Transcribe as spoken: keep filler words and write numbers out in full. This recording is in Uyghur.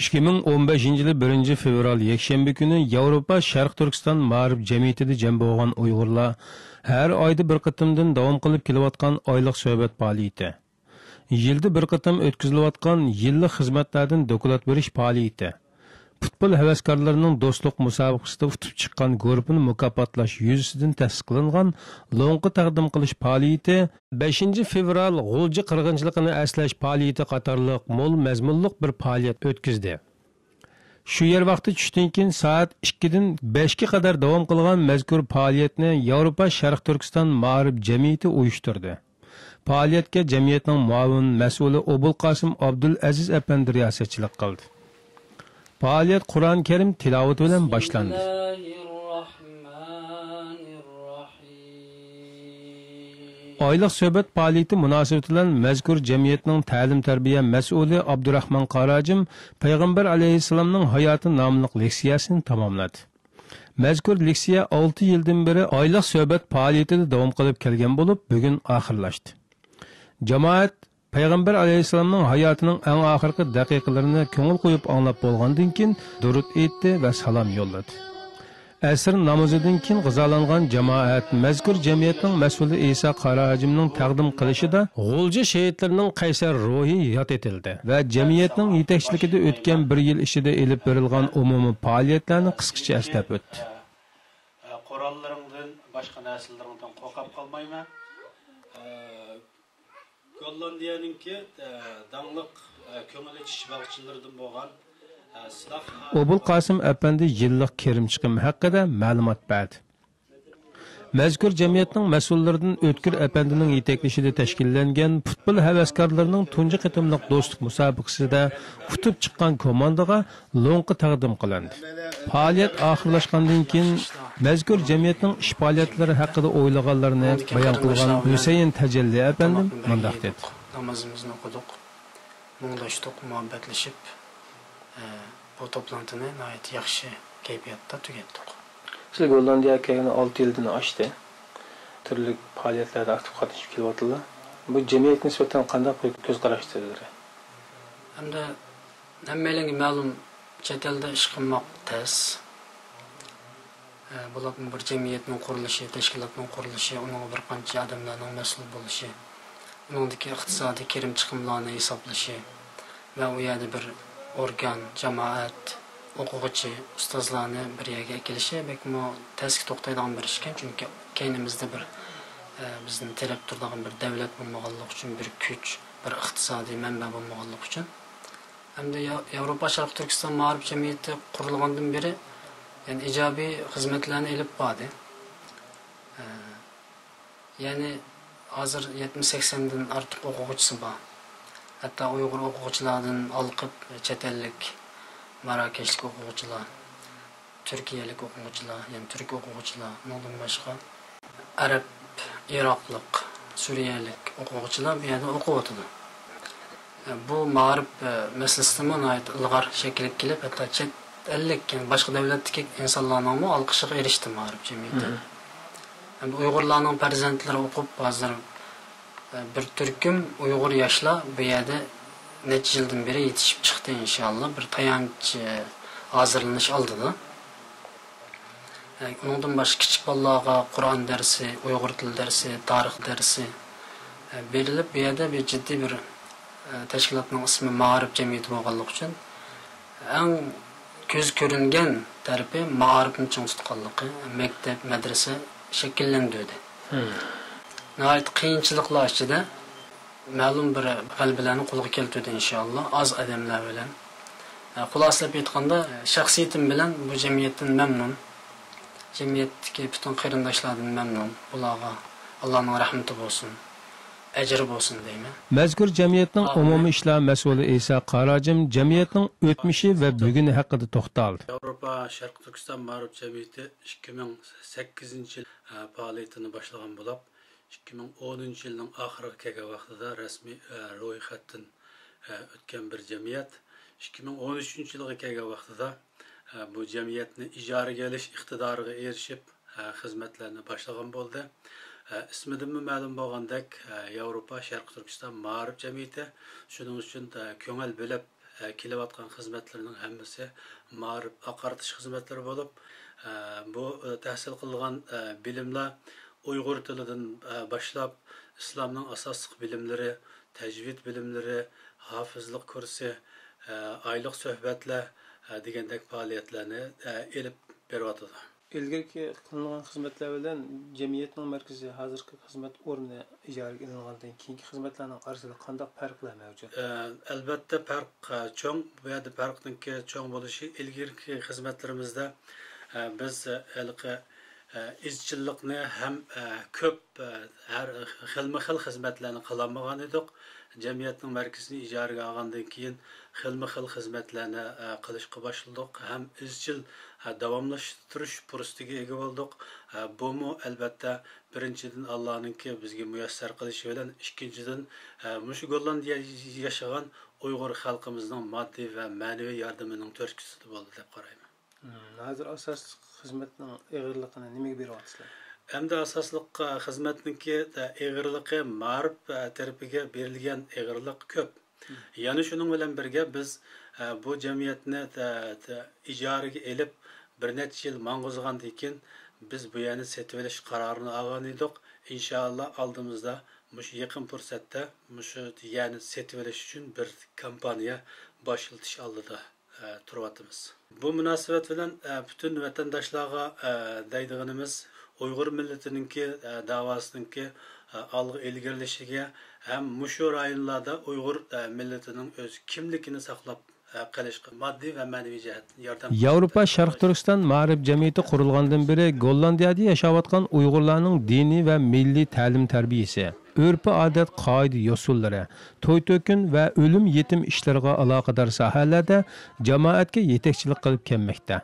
ئىككى مىڭ ئون بەشىنچى يىلى بىرىنچى فېۋرال يەكشەنبە كۈنى ياۋروپا شەرق تۈركىستان مائارىپ جەمئىيىتىدە جەم بولغان ئۇيغۇرلار ھەر ئايدا بىر قېتىمدىن داۋام قىلىپ كېلىۋاتقان ئايلىق سۆھبەت پائالىيىتى، يىلدا بىر قېتىم ئۆتكۈزۈلۈۋاتقان يىللىق خىزمەتلەردىن دوكلات بېرىش پائالىيىتى، پۇتبول ھەۋەسكارلىرىنىڭ دوستلۇق مۇسابىقىسىدا ئۇتۇپ چىققان گۇرۇپپىنى مۇكاپاتلاش يۈزىسىدىن تەسىس قىلىنغان لوڭقا تەقدىم قىلىش پائالىيىتى، بەشىنچى فېۋرال غۇلجا قىرغىنچىلىقىنى ئەسلەش پائالىيىتى قاتارلىق مول مەزمۇنلۇق بىر پائالىيەت ئۆتكۈزدى. شۇ يەر ۋاقتى چۈشتىن كېيىن سائەت ئىككىدىن بەشكە قەدەر داۋام قىلغان مەزكۇر پائالىيەتنى ياۋروپا شەرق تۈركىستان مائارىپ جەمئىيىتى ئۇيۇشتۇردى. پائالىيەتكە جەمئىيەتنىڭ مۇئاۋىن مەسئۇلى ئوبۇلقاسىم ئابدۇلئەزىز ئەپەندى رىياسەتچىلىك قىلدى. پائالىيەت قۇرئان كەرىم تىلاۋىتى بىلەن باشلاندى. ئايلىق سۆھبەت پائالىيىتى مۇناسىۋىتى بىلەن مەزكۇر جەمئىيەتنىڭ تەلىم-تەربىيە مەسئۇلى ئابدۇراخمان قاراجىم پەيغەمبەر ئەلەيھىسسالامنىڭ ھاياتى ناملىق لېكسىيەسىنى تاماملىدى. مەزكۇر لېكسىيە ئالتە يىلدىن بېرى ئايلىق سۆھبەت پائالىيىتىدە داۋام قىلىپ كەلگەن بولۇپ، بۈگۈن ئاخىرلاشتى. جامائەت پەيغەمبەر ئەلەيھىسسالامنىڭ ھاياتىنىڭ ئەڭ ئاخىرقى دەقىقىلىرىنى كۆڭۈل قويۇپ ئاڭلاپ بولغاندىن كېيىن، دۇرۇت ئېيتتى ۋە سالام يوللىدى. ئەسىر نامىزىدىن كېيىن غىزالانغان جامائەت مەزكۇر جەمئىيەتنىڭ مەسئۇلى ئىسا قارا ھاجىمنىڭ تەقدىم قىلىشىدا غۇلجا شېھىتلىرىنىڭ قەيسەر روھى ياد ئېتىلدى ۋە جەمئىيەتنىڭ يېتەكچىلىكىدە ئۆتكەن بىر يىل ئىچىدە ئېلىپ بېرىلغان ئومۇمىي پائالىيەتلەرنى قىسقىچە ئەسلەپ ئۆتتى. قوراللىرىڭدىن، باشقا نەرسىلىرىڭدىن قورقۇپ قالمايمەن. گوللاندىيەنىڭكى، ئە، داڭلىق، ئە، كۆڭۈل ئېچىش باغچىلىرىدىن بولغان، ئە، سىلاھ. ئوبۇل قاسىم ئەپەندى يىللىق كىرىم چىقىم ھەققىدە مەلۇمات بەردى. مەزكۇر جەمئىيەتنىڭ مەسئۇللىرىدىن ئۆتكۈر ئەپەندىنىڭ يېتەكلىشىدە تەشكىللەنگەن پۇتبول ھەۋەسكارلىرىنىڭ تۇنجى قېتىملىق دوستلۇق مۇسابىقىسىدە ئۇتۇپ چىققان كوماندىغا لوڭقا تەقدىم قىلىندى. پائالىيەت ئاخىرلاشقاندىن كېيىن، مەزكۇر جەمئىيەتنىڭ ئىش پائالىيەتلىرى ھەققىدە ئويلىغانلىرىنى بايان قىلغان ھۈسەيىن تەجەللى ئەپەندىم مۇنداق دېدى. نامازىمىزنى ئوقۇدۇق، مۇڭداشتۇق، مۇھەببەتلىشىپ، ئە، بۇ توپلانتىنى ناھايىتى ياخشى كەيپىياتتا تۈگەتتۇق. سىز گوللاندىيەگە كەلگىلى ئالتە يىلدىن ئاشتى. تۈرلۈك پائالىيەتلەردە ئاكتىپ قاتنىشىپ كېلىۋاتىدىلا. بۇ جەمئىيەتكە نىسبەتەن قانداق بىر كۆز قاراشتا ئىلگىرى؟ ئەمدى ھەممەيلەنگە مەلۇم، چەت ئەلدە ئىش قىلماق تەس. ئە، بولۇپمۇ بىر جەمئىيەتنىڭ قۇرۇلۇشى، تەشكىلاتنىڭ قۇرۇلۇشى، ئۇنىڭغا بىر قانچە ئادەملەرنىڭ مەسئۇل بولۇشى، ئۇنىڭدىكى ئىقتىسادىي كىرىم چىقىملارنى ھېسابلىشى ۋە ئۇ يەردە بىر ئورگان، جامائەت، ئوقۇغۇچى، ئۇستازلارنى بىر يەرگە ئەكېلىشى بەكمۇ تەسكە توختايدىغان بىر ئىش ئىكەن. چۈنكى كەينىمىزدە بىر، ئە، بىزنى تىرەپ تۇرىدىغان بىر دەۋلەت بولمىغانلىقى ئۈچۈن، بىر كۈچ، بىر ئىقتىسادىي مەنبە بولمىغانلىقى ئۈچۈن. ئەمدى يا-، ياۋروپا شەرقىي تۈركىستان مائارىپ جەمئىيىتى قۇرۇلغاندىن بېرى، يەنى ئىجابىي خىزمەتلەرنى ئېلىپ باردى. ئە، يەنى ھازىر يەتمىش سەكسەندىن ئارتۇق ئوقۇغۇچىسى بار. ھەتتا ئۇيغۇر ئوقۇغۇچىلاردىن ھالقىپ چەت ئەللىك، ماراكەشلىك ئوقۇغۇچىلار، تۈركىيەلىك ئوقۇغۇچىلار، يەنى تۈرك ئوقۇغۇچىلار، ئۇنىڭدىن باشقا ئەرەب، ئىراقلىق، سۈرىيەلىك ئوقۇغۇچىلار بۇ يەردە ئوقۇۋاتىدۇ. بۇ مائارىپ، ئە، مەسىلىسىدىمۇ ناھايىتى ئىلغار شەكىلگە كېلىپ، ھەتتا چەت ئەللىك، يەنى باشقا دەۋلەتتىكى ئىنسانلارنىڭمۇ ئالقىشىغا ئېرىشتى مائارىپ جەمئىيىتى. مم. ئەمدى ئۇيغۇرلارنىڭ پەرزەنتلىرى ئوقۇپ، ھازىر، ئە، بىر تۈركۈم ئۇيغۇر ياشلار بۇ يەردە نەچچە يىلدىن بېرى يېتىشىپ چىقتى، ئىنشائاللا. بىر تايانچ، ئە، ھازىرلىنىش ئالدىدا. ئۇنىڭدىن باشقا كىچىك بالىلارغا قۇرئان دەرسى، ئۇيغۇر تىلى دەرسى، تارىخ دەرسى بېرىلىپ، بۇ يەردە بىر جىددىي بىر، تەشكىلاتنىڭ ئىسمى مائارىپ جەمئىيىتى بولغانلىقى ئۈچۈن، ئەڭ كۆز كۆرۈنگەن تەرىپى مائارىپنى چىڭ تۇتقانلىقى، مەكتەپ، مەدرىسە شەكىللەندۈردى. ناھايىتى قىيىنچىلىقلار ئىچىدە مەلۇم بىر غەلىبىلەرنى قولغا كەلتۈردى، ئىنشائاللا، ئاز ئادەملەر بىلەن. ئە، خۇلاسىلەپ ئېيتقاندا، شەخسىيىتىم بىلەن بۇ جەمئىيەتتىن مەمنۇن. جەمئىيەتتىكى پۈتۈن قېرىنداشلاردىن مەمنۇن. ئۇلارغا ئاللانىڭ رەھمىتى بولسۇن، ئەجرى بولسۇن دەيمەن. مەزكۇر جەمئىيەتنىڭ ئومۇمىي ئىشلار مەسئۇلى ئىسا قاراجىم جەمئىيەتنىڭ ئۆتمۈشى ۋە بۈگۈنى ھەققىدە توختالدى. ياۋروپا شەرقىي تۈركىستان مائارىپ جەمئىيىتى ئىككى مىڭ سەككىزىنچى يىل، ئە، پائالىيىتىنى باشلىغان بولۇپ، ئىككى مىڭ ئونىنچى يىلنىڭ ئاخىرىغا كەلگەن ۋاقتىدا رەسمىي، ئە، رويخەتتىن، ئە، ئۆتكەن بىر جەمئىيەت. ئىككى مىڭ ئون ئۈچىنچى يىلغا كەلگەن ۋاقتىدا، ئە، بۇ جەمئىيەتنى ئىجارىگە ئېلىش ئىقتىدارىغا ئېرىشىپ، ئە، خىزمەتلەرنى باشلىغان بولدى. ئە، ئىسمىدىنمۇ مەلۇم بولغاندەك، ئە، ياۋروپا شەرقىي تۈركىستان مائارىپ جەمئىيىتى. شۇنىڭ ئۈچۈن، ئە، كۆڭۈل بۆلۈپ، ئە، كېلىۋاتقان خىزمەتلىرىنىڭ ھەممىسى مائارىپ ئاقارتىش خىزمەتلىرى بولۇپ، ئە، بۇ، ئە، تەھسىل قىلغان، ئە، بىلىملەر ئۇيغۇر تىلىدىن، ئە، باشلاپ، ئىسلامنىڭ ئاساسلىق بىلىملىرى، تەجۋىد بىلىملىرى، ھافىزلىق كۇرسى، ئە، ئايلىق سۆھبەتلەر، ئە، دېگەندەك پائالىيەتلەرنى، ئە، ئېلىپ بېرىۋاتىدۇ. ئىلگىرىكى قىلىنغان خىزمەتلەر بىلەن جەمئىيەتنىڭ مەركىزى ھازىرقى خىزمەت ئورنى ئىجارىگە ئېلىنغاندىن كېيىنكى خىزمەتلەرنىڭ ئارىسىدا قانداق پەرقلەر مەۋجۇت؟ ئە، ئەلۋەتتە، پەرق، ئە، چوڭ. بۇ يەردە پەرقنىڭكى چوڭ بولۇشى، ئىلگىرىكى خىزمەتلىرىمىزدە، ئە، بىز، ئە، ھېلىقى، ئە، ئىزچىللىقنى ھەم، ئە، كۆپ، ئە، ھەر خىلمۇ خىل خىزمەتلەرنى قىلالمىغان ئىدۇق. جەمئىيەتنىڭ مەركىزىنى ئىجارىگە ئالغاندىن كېيىن، خىلمۇ خىل خىزمەتلەرنى، ئە، قىلىشقا باشلىدۇق ھەم ئىزچىل، ئە، داۋاملاشتۇرۇش پۇرسىتىگە ئىگە بولدۇق. ئە، بۇمۇ، ئەلۋەتتە، بىرىنچىدىن، ئاللانىڭكى بىزگە مۇيەسسەر قىلىشى بىلەن، ئىككىنچىدىن، ئە، مۇشۇ گوللاندىيەدە ياشىغان ئۇيغۇر خەلقىمىزنىڭ ماددىي ۋە مەنىۋى ياردىمىنىڭ تۈرتكىسىدە بولدى دەپ قارايمەن. مم، ھازىر ئاساسلىق خىزمەتنىڭ ئېغىرلىقىنى نېمىگە بېرىۋاتىسىلەر؟ ئەمدى ئاساسلىق، ئە، خىزمەتنىڭكى، ئە، ئېغىرلىقى، مائارىپ، ئە، تەرىپىگە بېرىلگەن ئېغىرلىق كۆپ. مم. يەنە شۇنىڭ بىلەن بىرگە، بىز، ئە، بۇ جەمئىيەتنى، ئە، ئە، ئىجارىگە ئېلىپ، بىر نەچچە يىل ماڭغۇزغاندىن كېيىن، بىز بۇ يەرنى سېتىۋېلىش قارارىنى ئالغان ئىدۇق. ئىنشائاللا، ئالدىمىزدا مۇشۇ يېقىن پۇرسەتتە مۇشۇ يەرنى سېتىۋېلىش ئۈچۈن بىر كامپانىيە باشلىتىش ئالدىدا، ئە، تۇرۇۋاتىمىز. بۇ مۇناسىۋەت بىلەن، ئە، پۈتۈن ۋەتەنداشلارغا، ئە، دەيدىغىنىمىز، ئۇيغۇر مىللىتىنىڭكى، ئە، داۋاسىنىڭكى، ئە، ئالغا ئىلگىرىلىشىگە ھەم مۇشۇ رايونلاردا ئۇيغۇر، ئە، مىللىتىنىڭ ئۆز كىملىكىنى ساقلاپ، ئە، قېلىشقا ماددىي ۋە مەنىۋى جەھەتتىن ياردەم قىلىشىغا ياۋروپا شەرقىي تۈركىستان مائارىپ جەمئىيىتى قۇرۇلغاندىن بېرى گوللاندىيەدە ياشاۋاتقان ئۇيغۇرلارنىڭ دىنىي ۋە مىللىي تەلىم-تەربىيىسى، ئۆرپ-ئادەت، قائىدە-يوسۇنلىرى، توي-تۆكۈن ۋە ئۆلۈم-يېتىم ئىشلىرىغا ئالاقىدار ساھەلەردە جامائەتكە يېتەكچىلىك قىلىپ كەلمەكتە.